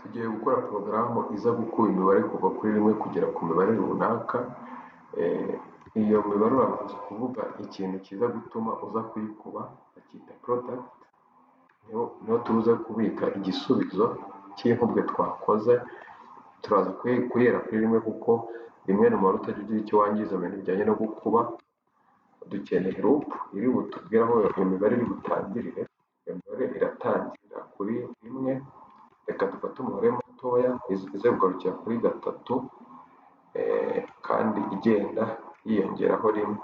Tugiye gukora porogaramu iza gukuba imibare kuva kuri rimwe kugera ku mibare runaka. Iyo mibare urabanza kuvuga ikintu kiza gutuma uza kuyikuba, bacyita product. Niho tuza kubika igisubizo cy'inkubwe twakoze. Turaza guhera kuri rimwe kuko rimwe ni umubare utajya ugira icyo wangiza mu bintu bijyanye no gukuba. Dukeneye loop iri butubwire aho iyo mibare iri butangirire. Iyo mibare iratangirira kuri rimwe. Reka dufate umubare mutoya ize kugarukira kuri gatatu, kandi igenda yiyongeraho rimwe,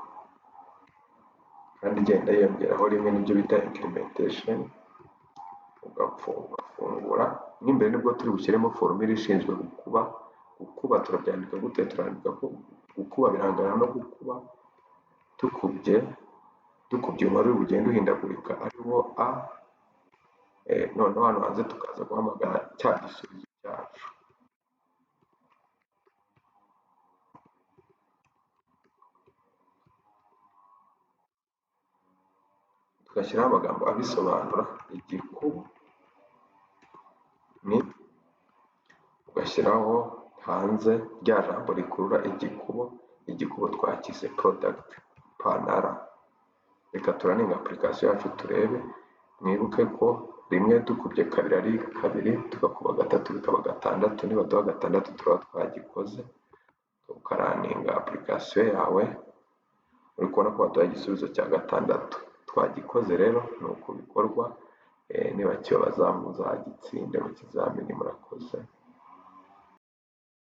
kandi igenda yiyongeraho rimwe, nibyo bita incrementation. Ugafungura mo imbere nibwo turi bushyiremo formule ishinzwe gukuba. Gukuba turabyandika gute? Turandika ko gukuba birangana no gukuba dukubye umubare ugenda uhindagurika ari wo a. Noneho hano hanze tukaza guhamagara cya gisubizo cyacu. Tugashyiraho amagambo abisobanura. Igikuba ni ugashyiraho hanze rya jambo rikurura igikubo. Igikubo twakize product panara. Reka turaninga application yacu turebe. Mwibuke ko rimwe dukubye kabiri ari kabiri, tugakuba gatatu bikaba gatandatu. Nibaduha gatandatu turaba twagikoze. Ukaraninga application yawe, uri kubona ko baduha igisubizo cya gatandatu. Twagikoze rero, ni uko bikorwa. Niba kibabaza muzagitsinde mu kizamini. Murakoze.